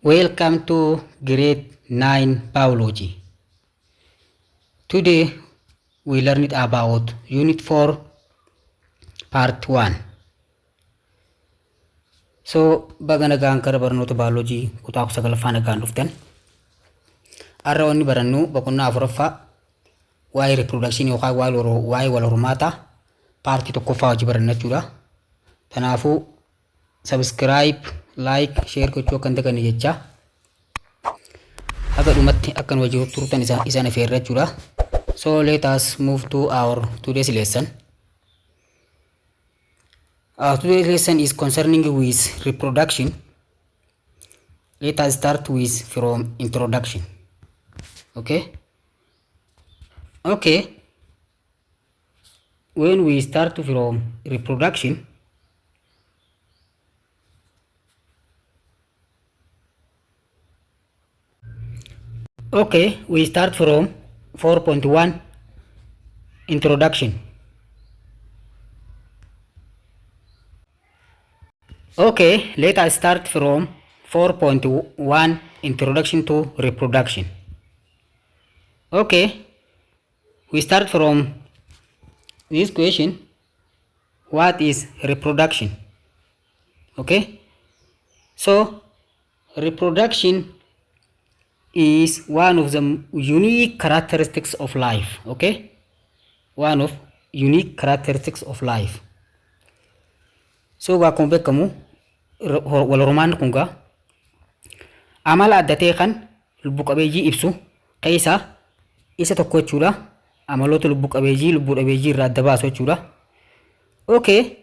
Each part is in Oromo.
Welcome to grade 9 biology. Today we learned about unit 4 part 1. So baga nagaan gara barnoota baayoloojii kutaa 9ffaa nagaan dhuftan. Har'a wanni barannu boqonnaa afuraffaa waa'ee reproduction yookaan waa'ee wal hormaataa paartii tokkoffaa hojii baranna jechuudha. Kanaafuu subscribe, like, share gochuu akka hin daganne jecha haga dhumatti akka nu wajjin turtan isaan affeerra jechuudha. So let us move to our today's lesson. Today's lesson is concerning with reproduction. Let us start with from introduction. Okay. Okay. When we start from reproduction, okay, we start from 4.1 introduction. Okay, let us start from 4.1 introduction to reproduction. Okay, we start from this question. What is reproduction? Okay, so reproduction is one of the unique characteristics of life. Okay, one of unique characteristics of life. So akkuma beekamu wal hormaanni kun gaa amala adda ta'e kan lubbu qabeeyyii ibsu keessaa isa tokko jechuudha. Amaloota lubbu qabeeyyii lubbu dhabeeyyii irraa adda baasu jechuudha. Okay,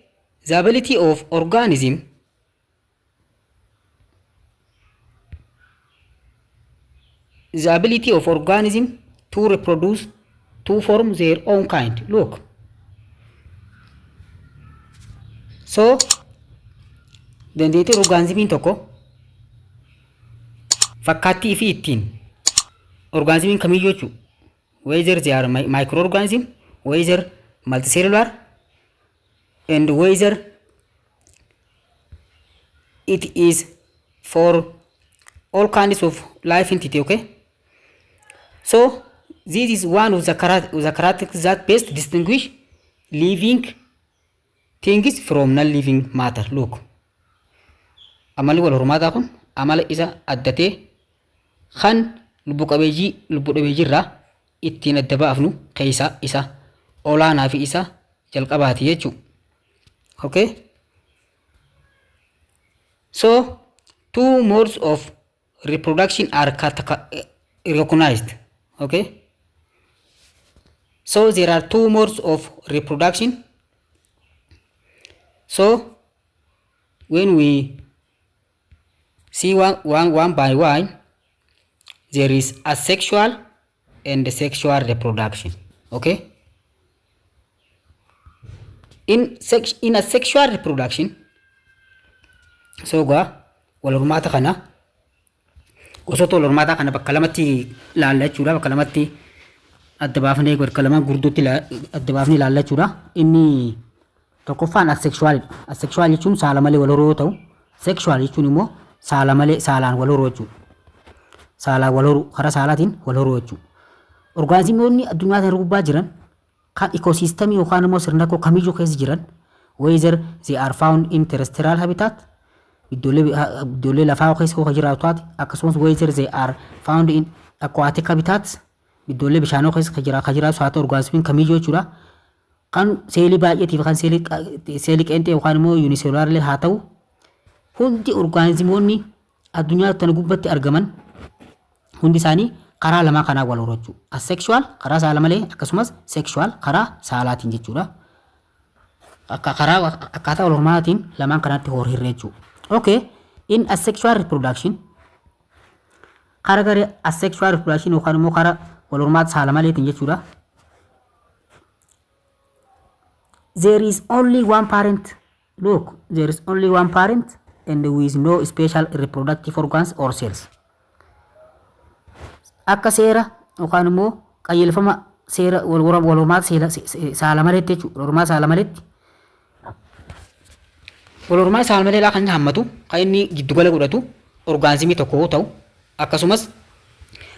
the ability of organism the ability of organism to reproduce to form their own kind. Look. So, dandeettii orgaanizimiin tokko fakkaattii fi ittiin orgaanizimiin kamiyyuu jechuudha. Whether they are microorganism, whether multicellular, and whether it is for all kinds of life entity, okay? So, this is one of the characteristics that best distinguish living things from non-living matter. Look. Amalli wal hormaataa kun amala isa adda ta'e kan lubbu qabeeyyii lubbu dhabeeyyii irraa ittiin adda baafnu keessaa isa olaanaa fi isa jalqabaati jechuudha. Okay? So, two modes of reproduction are recognized. Okay? So, there are two modes of reproduction. So, when we see one by one, there is asexual and sexual reproduction. Okay? In asexual reproduction, so gaa wal hormaata kana gosoota wal hormaataa kana bakka lamatti ilaalla jechuudha. Bakka lamatti adda baafnee bakka lamaan gurguddootti adda baafnee ilaalla jechuudha. Inni tokkoffaan asexualidha. Asexual jechuun saala malee wal horuu yoo ta'u, sexual jechuun immoo saala malee saalaan wal horuu jechuudha. Saalaan wal horuu, karaa saalaatiin wal horuu jechuudha. Orgaanizimoonni addunyaa kana gubbaa jiran kan ecosystemii yookaan immoo sirna koo kamiyyuu keessa jiran, whether they are found in terrestrial habitat, iddoolee lafaa keessa kan jiraatu taate, akkasumas whether they are found in aquatic habitats, iddoolee bishaanoo keessa kan jiraatu haa ta'u, orgaanizimiin kamiyyuu jechuudha. Kan seelii baay'eetiif kan seelii qeenxee yookaan immoo unicellular haa ta'u, hundi orgaanizimoonni addunyaa tana gubbatti argaman hundi isaanii karaa lamaa kanaa wal horachuu. Asexual karaa saala malee, akkasumas sexual karaa saalaatiin jechuudha. Akka karaa akkaataa wal hormaataatiin lamaan kanaatti hirree jechuudha. Okay, in asexual reproduction, karaa garee asexual reproduction yookaan immoo karaa wal hormaata saala maleetiin jechuudha. There is only one parent. Look, there is only one parent and with no special reproductive organs or cells. Akka seera yookaan immoo qajeelfama seera wal hormaata saala maleetti jechuudha. Wal hormaata saala maleetti. Wal hormaata saala malee kan inni hammatu, kan inni giddugala godhatu orgaanizimii tokko yoo ta'u, akkasumas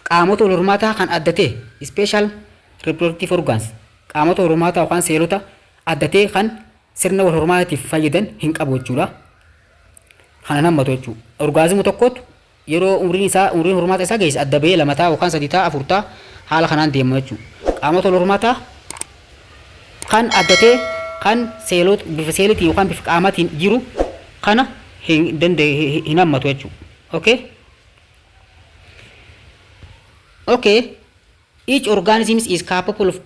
qaamota wal hormaataa kan adda ta'e, special reproductive organs, qaamota wal hormaataa yookaan seelota adda ta'e kan sirna wal hormaataatiif fayyadan hin qabu jechuudha. Kana hammatu jechuudha. Orgaanizimii tokkotu yeroo umriin isaa, umriin hormaata isaa geesse, adda bahee lama ta'a yookaan sadi ta'a, afur ta'a, haala kanaan deema jechuudha. Qaamota wal hormaataa kan adda ta'e kan seelota bifa seelitiin yookaan bifa qaamaatiin jiru kana hin danda'e, hin hammatu jechuudha. Okay? Okay. Each organism is capable of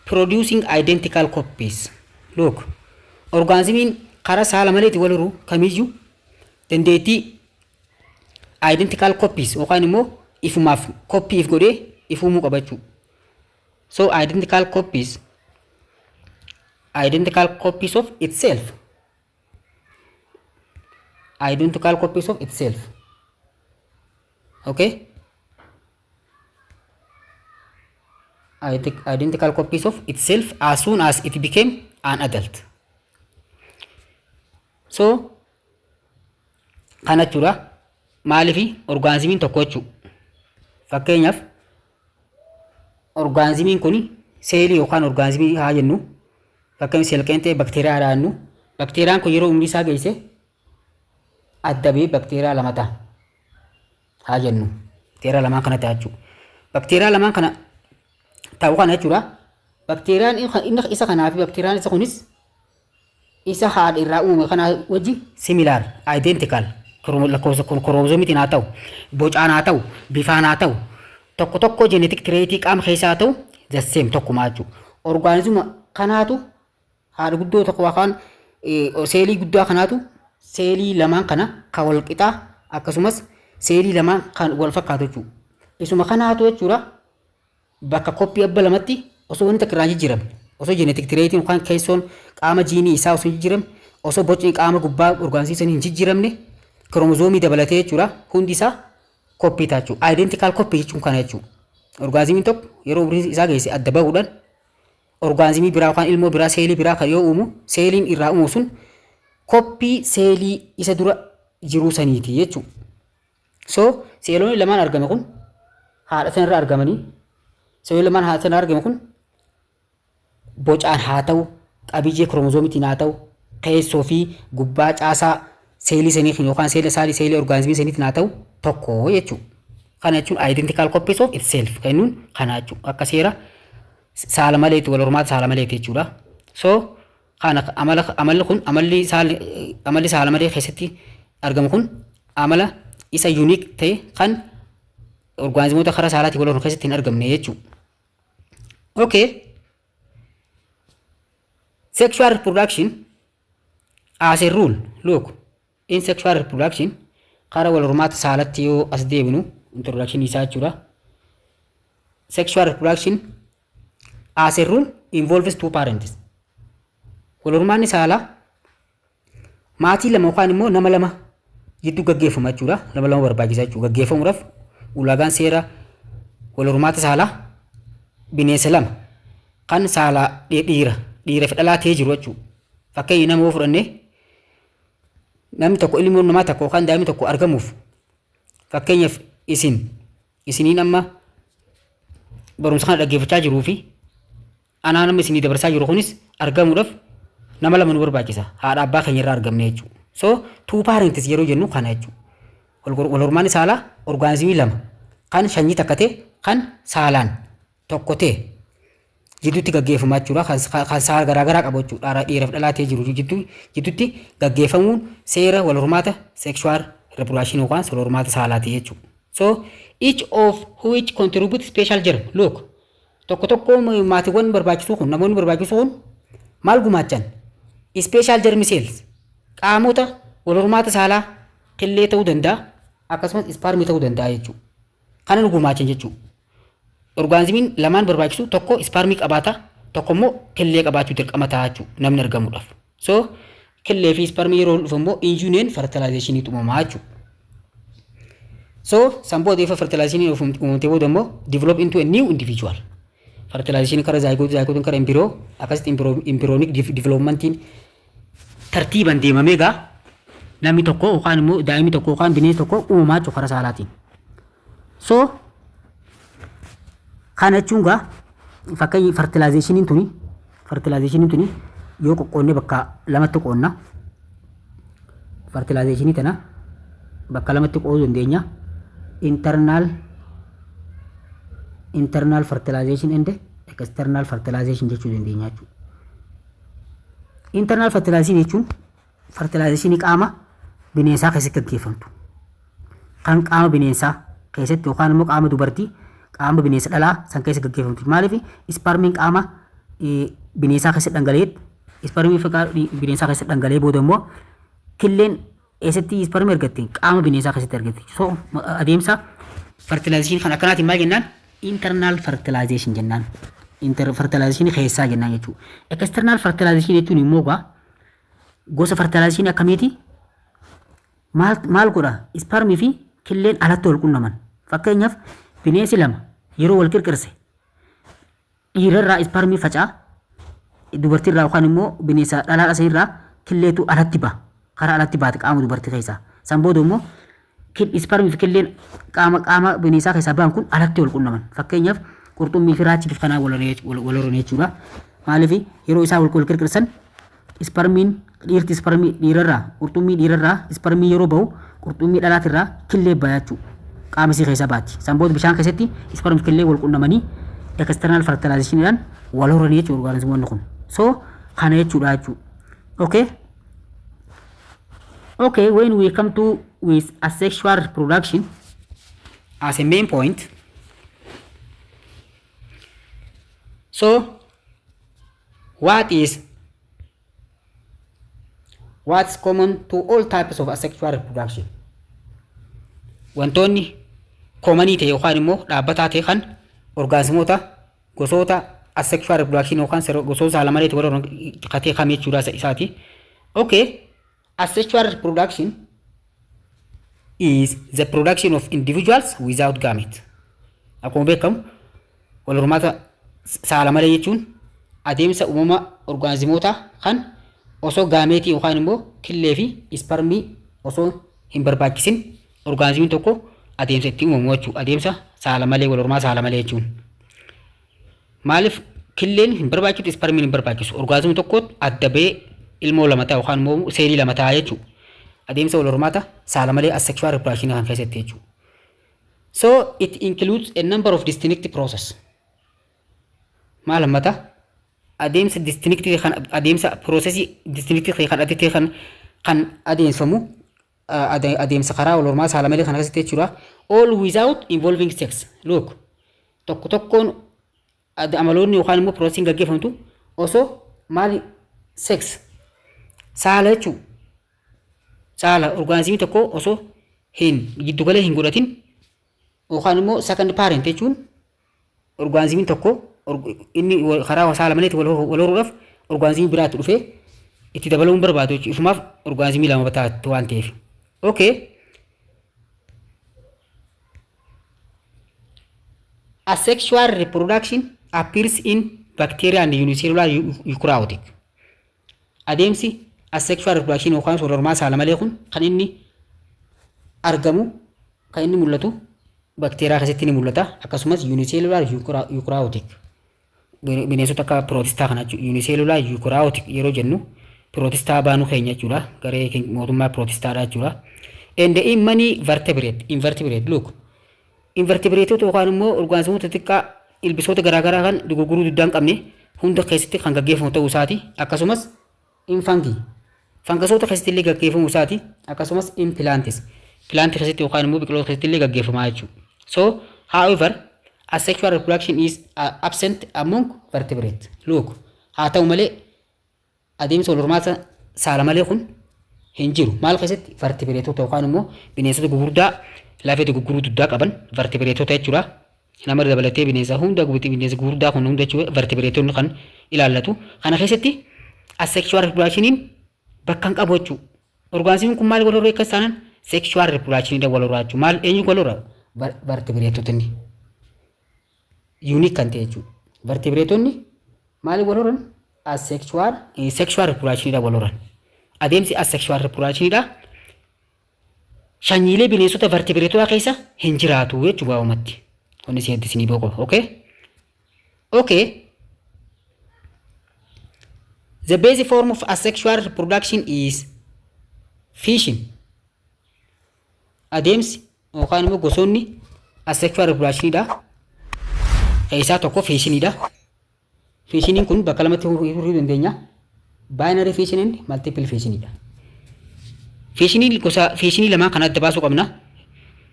producing identical copies. Look, organismiin karaa saala maleetti wal horu kamiyyuu dandeettii identical copies yookaan immoo ifumaaf copy if godhee if uumuu qaba jechuudha. So identical copies of itself, identical copies of itself. Okay? Identical copies of itself as soon as it became an adult. So kana jechuudha. Maaliifi orgaanizimiin tokko jechuudha. Fakkeenyaaf, orgaanizimiin kun seelii yookaan orgaanizimii haa jennu, fakkeenyaaf seelqeenxee bakteeriyaa haa jennu. Bakteeriyaan kun yeroo umrii isaa geesse adda bahee bakteeriyaa lama ta'a haa jennu. Bakteeriyaa lamaan kana ta'a jechuudha. Bakteeriyaa lamaan kana ta'u kana jechuudha. Bakteeriyaan inni isa kanaa fi bakteeriyaan isa kunis isa haadha irraa uumame kana wajji similar, identical, lakkoofsa kiroomozomiitiin haa ta'u, bocaan haa ta'u, bifaan haa ta'u, tokko tokko genetic traitii qaama keessaa haa ta'u, the same, tokkumaa jechuudha. Orgaanizima kanaatu haadha guddoo tokko yookaan seelii guddaa kanaatu seelii lamaan kana kan wal qixaa, akkasumas seelii lamaan kan wal fakkaatu jechuudha. Isuma kanaatu jechuudha, bakka koppii abba lamatti osoo wanti takka irraa hin jijjiiramne, osoo genetic traitiin yookaan keessoon qaama jiinii isaa osoo hin jijjiiramne, osoo bocni qaama gubbaa orgaanizimii sanii hin jijjiiramne, kiroomozoomii dabalatee jechuudha, hundi isaa koppii ta'a jechuudha. Identical copy jechuun kana jechuudha. Orgaanizimiin tokko yeroo umriin isaa geesse adda bahuudhaan orgaanizimii biraa yookaan ilmoo biraa, seelii biraa kan yoo uumu, seeliin irraa uumu sun koppii seelii isa dura jiruu saniiti jechuudha. So seelonni lamaan argame kun haadha sanarraa argamanii, seelonni lamaan haadha sanarraa argame kun bocaan haa ta'u, qabiyyee kiroomozomiitiin haa ta'u, keessoo fi gubbaa caasaa seelii sanii yookaan seelii saalii seelii orgaanizimii saniitiin haa ta'u, tokko jechuudha. Kana jechuun identical copies of itself kan jennuun kana jechuudha. Akka seera saala maleeti, wal hormaata saala maleeti jechuudha. So kana amala amalli kun amalli saala malee keessatti argamu kun amala isa unique ta'e kan orgaanizimoota karaa saalaatiin wal horan keessatti hin argamne jechuudha. Okay. Sexual reproduction as a rule, look, in sexual reproduction, karaa wal hormaata saalatti yoo as deebinu, introduction isaa jechuudha. Sexual reproduction as a rule involves two parents. Wal hormaanni saalaa maatii lama yookaan immoo nama lama jidduu gaggeeffama jechuudha. Nama lama barbaachisa jechuudha. Gaggeeffamuudhaaf ulaagaan seera wal hormaata saalaa bineensa lama kan saalaa dhiira fi dhalaa ta'ee jiru jechuudha. Fakkeenya nama yoo fudhannee, namni tokko, ilmoon namaa tokko yookaan daa'imni tokko argamuuf, fakkeenyaaf isiniin amma barumsa kana dhaggeeffachaa jiruu fi anaa nama isinii dabarsaa jiru kunis argamuudhaaf nama lama nu barbaachisa. Haadha abbaa keenya irraa argamne jechuudha. So two parents yeroo jennu kana jechuudha. Wal hormaanni saalaa orgaanizimii lama kan sanyii takka ta'e, kan saalaan tokko ta'e jidduutti gaggeeffamaa jechuudha. Kan saala garaagaraa qabu jechuudha. Dhiiraaf dhalaa ta'ee jiru jidduutti gaggeeffamuun seera wal hormaata sexual reproduction yookaan wal hormaata saalaati jechuudha. So each of which contribute special germ. Look, tokko tokko maatiiwwan barbaachisuu kun, namoonni barbaachisuu kun maal gumaachan? Special germ cells, qaamota wal hormaata saalaa, killee ta'uu danda'a, akkasumas ispaarmii ta'uu danda'a jechuudha. Kana nu gumaachan jechuudha. Orgaanizimiin lamaan barbaachisu tokko ispaarmii qabaata, tokko immoo killee qabaachuu dirqama ta'a jechuudha namni argamuudhaaf. So killee fi ispaarmii yeroo dhufu immoo in union fertilizationiitu uumamaa jechuudha. So san booda ifa fertilizationii uumamtee booda immoo develop into a new individual. Fertilization kara zygote, zygotiin kara embryo, akkasitti embryonic developmentiin tartiiban deemamee gaa Namni tokko yookaan immoo daa'imni tokko yookaan bineensi tokko uumamaa jechuudha karaa saalaatiin. So kana jechuun gaa fakkeenyi fertilizationiin tuni yoo qoqqoonnee bakka lamatti qoonna, fertilizationii tana bakka lamatti qooduu dandeenya. Internal fertilization and external fertilization jechuu dandeenya jechuudha. Internal fertilization jechuun fertilizationii qaama bineensaa keessatti gaggeeffamtu. Kan qaama bineensaa keessatti yookaan immoo qaama dubartii qaama bineensa dhalaa san keessa gaggeeffamtu. Maaliif? Isparmiin qaama bineensaa keessa dhangala'ee, isparmii bineensaa keessa dhangala'ee booda immoo killeen eessatti isparmii argatte? Qaama bineensaa keessatti argatte. So adeemsa fertilization kan akkanaatiin maal jennaan? Internal fertilization jennaan. Inter fertilization keessaa jennaan jechuudha. External fertilization jechuun immoo gaa gosa fertilization akkamiiti? Maal maal godha? Isparmii fi killeen alatti wal qunnaman. Fakkeenyaaf, bineensi lama yeroo wal qirqirse dhiirarraa isparmii faca'a, dubartiirraa yookaan immoo bineensa dhalaa irraa killeetu alatti ba'a. Karaa alatti baate qaama dubartii keessaa. San booda immoo isparmii fi killeen qaama bineensaa keessaa ba'an kun alatti wal qunnaman. Fakkeenyaaf, qurxummii fi raachi bifa kanaan wal horan jechuudha. Maaliif? Yeroo isaan wal qirqirsan isparmiin dhiirti isparmii dhiirarraa, qurxummii dhiirarraa isparmii yeroo bahu, qurxummii dhalaatirraa killee ba'a jechuudha. Qaama isii keessaa baati. San booda bishaan keessatti isparmii fi killee wal qunnamanii external fertilizationiidhaan wal horanii jechuudha orgaanizimoonni kun. So kana jechuudha jechuudha. Okay. Okay, when we come to with asexual reproduction as a main point, so what's common to all types of asexual reproduction? Wantoonni commonii ta'e yookaan immoo dhaabbataa ta'e kan orgaanizimoota gosoota asexual reproduction yookaan gosoota saala maleetti wal katee kam jechuudha isaati. Okay, asexual reproduction is the production of individuals without gamete. Akkuma beekamu, wal hormaata saala malee jechuun adeemsa uumama orgaanizimoota kan osoo gaameetii yookaan immoo killee fi isparmii osoo hin barbaachisin orgaanizimiin tokko adeemsa itti uumamu jechuudha. Adeemsa saala malee, wal hormaata saala malee jechuun. Maaliif? Killeen hin barbaachisu, isparmiin hin barbaachisu. Orgaanizimii tokko adda ba'ee ilmoo lama ta'a yookaan immoo seelii lama ta'a jechuudha. Adeemsa wal hormaata saala malee asexual reproduction kan keessatti jechuudha. So it includes a number of distinct process. Maal hammata? Adeemsa distinct kan adeemsa processii distinct kan adda ta'e kan adeemsifamu adeemsa karaa wal hormaata saala malee kan keessatti jechuudha. All without involving sex. Look, tokko tokkoon amaloonni yookaan immoo processiin gaggeeffamtu osoo maali, sex, saala jechuudha. Saala orgaanizimii tokko osoo hin giddugalee hin godhatin yookaan immoo second parent jechuun orgaanizimiin tokko inni karaa saala maleetti wal horuudhaaf orgaanizimii biraatti dhufee itti dabaluun barbaadu jechuudha. Ifumaaf orgaanizimii lama taatu waan ta'eef. Okay. Asexual reproduction appears in bacteria and unicellular eukaryotic. Adeemsi asexual reproduction yookaan wal hormaata saala malee kun kan inni argamu, kan inni mul'atu bakteeriyaa keessatti ni mul'ata, akkasumas unicellular eukaryotic bineensota akka pirootistaa kana jechuudha. Unicellular eukaryotic yeroo jennu pirootistaa baanuu keenya jechuudha. Garee mootummaa pirootistaadha jechuudha. And in many vertebrate, invertebrate, look, invertebrateota yookaan immoo orgaanizimoota xixiqqaa, ilbisoota garaagaraa kan dugugguruu dugdaa hin qabne hunda keessatti kan gaggeeffamu ta'uu isaati. Akkasumas in fungi, fangasoota keessatti illee gaggeeffamuu isaati. Akkasumas in plants, plantii keessatti yookaan immoo biqiloota keessatti illee gaggeeffamaa jechuudha. So however, asexual reproduction is absent among vertebrate. Look, haa ta'u malee adeemsa wal hormaata saala malee kun hin jiru. Maal keessatti? Vertebrateota yookaan immoo bineensota gugurdaa lafee dugugguruu dugdaa qaban vertebrateota jechuudha. Nama dabalatee bineensa hunda, bineensa gugurdaa kun hunda jechuudha vertebrateonni kan ilaallatu. Kana keessatti asexual reproductioniin bakka hin qabu jechuudha. Orgaanizimiin kun maal wal horuu akka isaanan sexual reproductioniidhaan wal horaa jechuudha. Maal, eenyu wal hora? Vertebrateotni. Unique kan ta'e jechuudha. Vertebrateonni maal wal horan? Asexual sexual reproductioniidhaan wal horan. Adeemsi asexual reproductioniidha. Sanyiilee bineensota vertebrateotaa keessa hin jiraatu jechuudha gabaabumatti. Wanni isin isinii beeku qaba. Okay? Okay. The basic form of asexual reproduction is fission. Adeemsi yookaan immoo gosoonni asexual reproductionidha. Keessaa tokko fissionidha. Fissioniin kun bakka lamatti hiruu dandeenya. Binary fission and multiple fissionidha. Fissionii gosa fissionii lamaan kan adda baasuu qabna.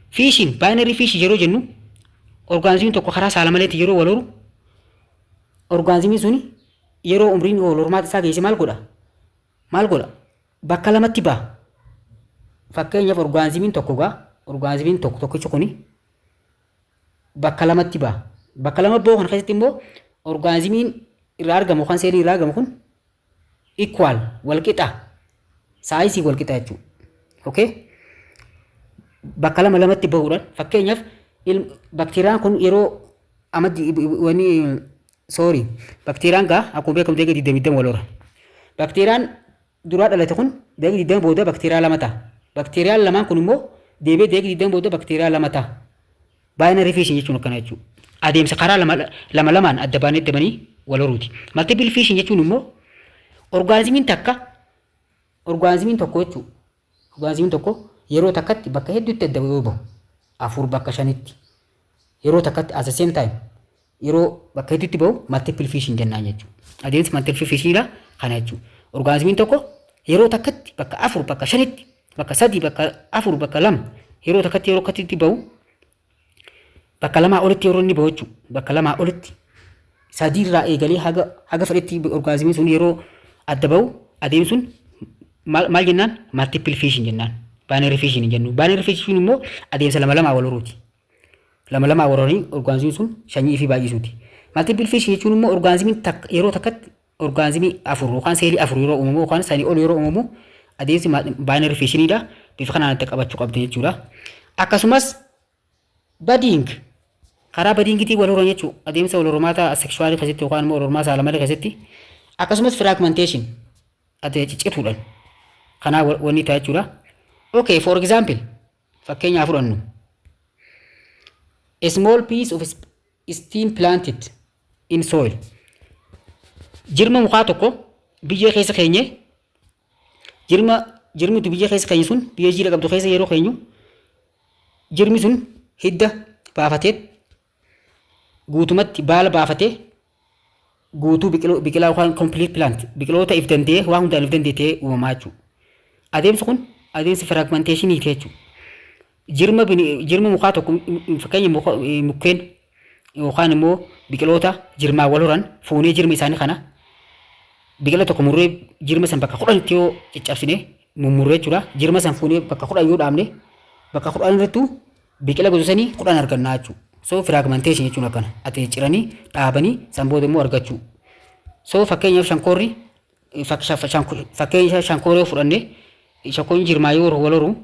Fission, binary fission yeroo jennu, orgaanizimiin tokko karaa saala maleetti yeroo wal horu, orgaanizimiin suni yeroo umriin wal hormaata isaa geesse maal godha? Maal godha? Bakka lamatti ba'a. Fakkeenyaaf, orgaanizimiin tokko gaa orgaanizimiin tokko tokkichi kuni bakka lamatti ba'a. Bakka lama ba'u kana keessatti immoo orgaanizimiin irraa argamu kan seelii irraa argamu kun equal, wal qixa, sizeii wal qixa jechuudha. Okay? Bakka lama lamatti bahuudhaan, fakkeenyaaf, bakteeriyaan kun yeroo amadi wani, sorry, bakteeriyaan gaa akkuma beekamu deega 20 wal hora. Bakteeriyaan duraa dhalate kun deega 20 booda bakteeriyaa lama ta'a. Bakteeriyaan lamaan kun immoo deebi'ee deega 20 booda bakteeriyaa lama ta'a. Binary fission jechuun akkana jechuudha. Adeemsa karaa lama lama lamaan adda baanee dabanii wal horuuti. Multiple fission jechuun immoo orgaanizimiin takka, orgaanizimiin tokko jechuudha. Orgaanizimiin tokko yeroo takkatti bakka hedduutti adda yoo bahu, afur, bakka shanitti, yeroo takkatti, at the same time, yeroo bakka hedduutti bahu multiple fission jennaan jechuudha. Adeemsi multiple fissionidha kana jechuudha. Orgaanizimiin tokko yeroo takkatti bakka afur, bakka shanitti, bakka sadi, bakka afur, bakka lama, yeroo takkatti yeroo akkasitti bahu, bakka lamaa olitti yeroo inni bahu jechuudha. Bakka lamaa olitti, sadiirraa eegalee haga fedhetti orgaanizimiin sun yeroo adda bahu, adeemsi sun maal jennaan? Multiple fission jennaan. Binary fission hin jennu. Binary fission immoo adeemsa lama lamaa wal horuuti. Lama lamaa wal horanii orgaanizimiin sun sanyii fi baay'isuuti. Multiple fission jechuun immoo orgaanizimiin takka yeroo takkatti orgaanizimii afur yookaan seelii afur yeroo uumamu yookaan sanii ol yeroo uumamu adeemsi binary fissioniidha. Bifa kanaan itti qabachuu qabdi jechuudha. Akkasumas budding, karaa buddingitii wal horan jechuudha. Adeemsa wal hormaata asexualii keessatti yookaan immoo wal hormaata saala keessatti, akkasumas fragmentation, ate ciccituudhaan kanaa wanni ta'a jechuudha. Okay, for example, fakkeenyaa fudhannu. A small piece of stem planted in soil. Jirma mukaa tokko biyyee keessa keenye, jirmi nuti biyyee keessa keenye sun, biyyee jiidha qabdu keessa yeroo keenyu, jirmi sun hidda baafatee, guutumatti baala baafatee, guutuu biqilaa yookaan complete plant, biqiloota if danda'ee, waa hundaan if danda'ee uumamaa jechuudha. Adeemsi kun adeemsi fragmentationiiti jechuudha. Jirma mukaa tokko, fakkeenya mukkeen yookaan immoo biqiloota jirmaan wal horan fuunee, jirma isaanii kana biqila tokko murree, jirma san bakka 10tti yoo caccabsine, mummurree jechuudha. Jirma san fuunee bakka 10 yoo dhaabne, bakka 10 irrattuu biqila gosa sanii 10 argannaa jechuudha. So fragmentation jechuun akkana. Ati ciranii dhaabanii san booda immoo argachuu. So fakkeenyaaf shankoorri, fakkeenya shankoorii yoo fudhanne, shankoorri jirmaa yoo wal horu,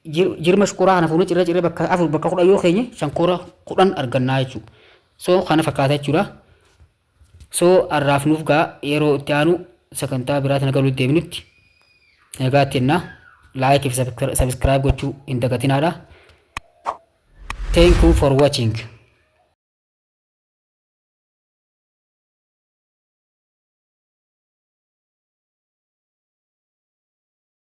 jirma shukkuraa kana fuunee cirree cirree bakka afur, bakka 10 yoo keenye, shankoora 10 argannaa jechuudha. So kana fakkaata jechuudha. So har'aaf nuuf gaa, yeroo itti aanu sagantaa biraatiin nagaa walitti deebinutti nagaatti jennaa. Like fi subscribe gochuu hin dagatinaadha. Thank you for watching.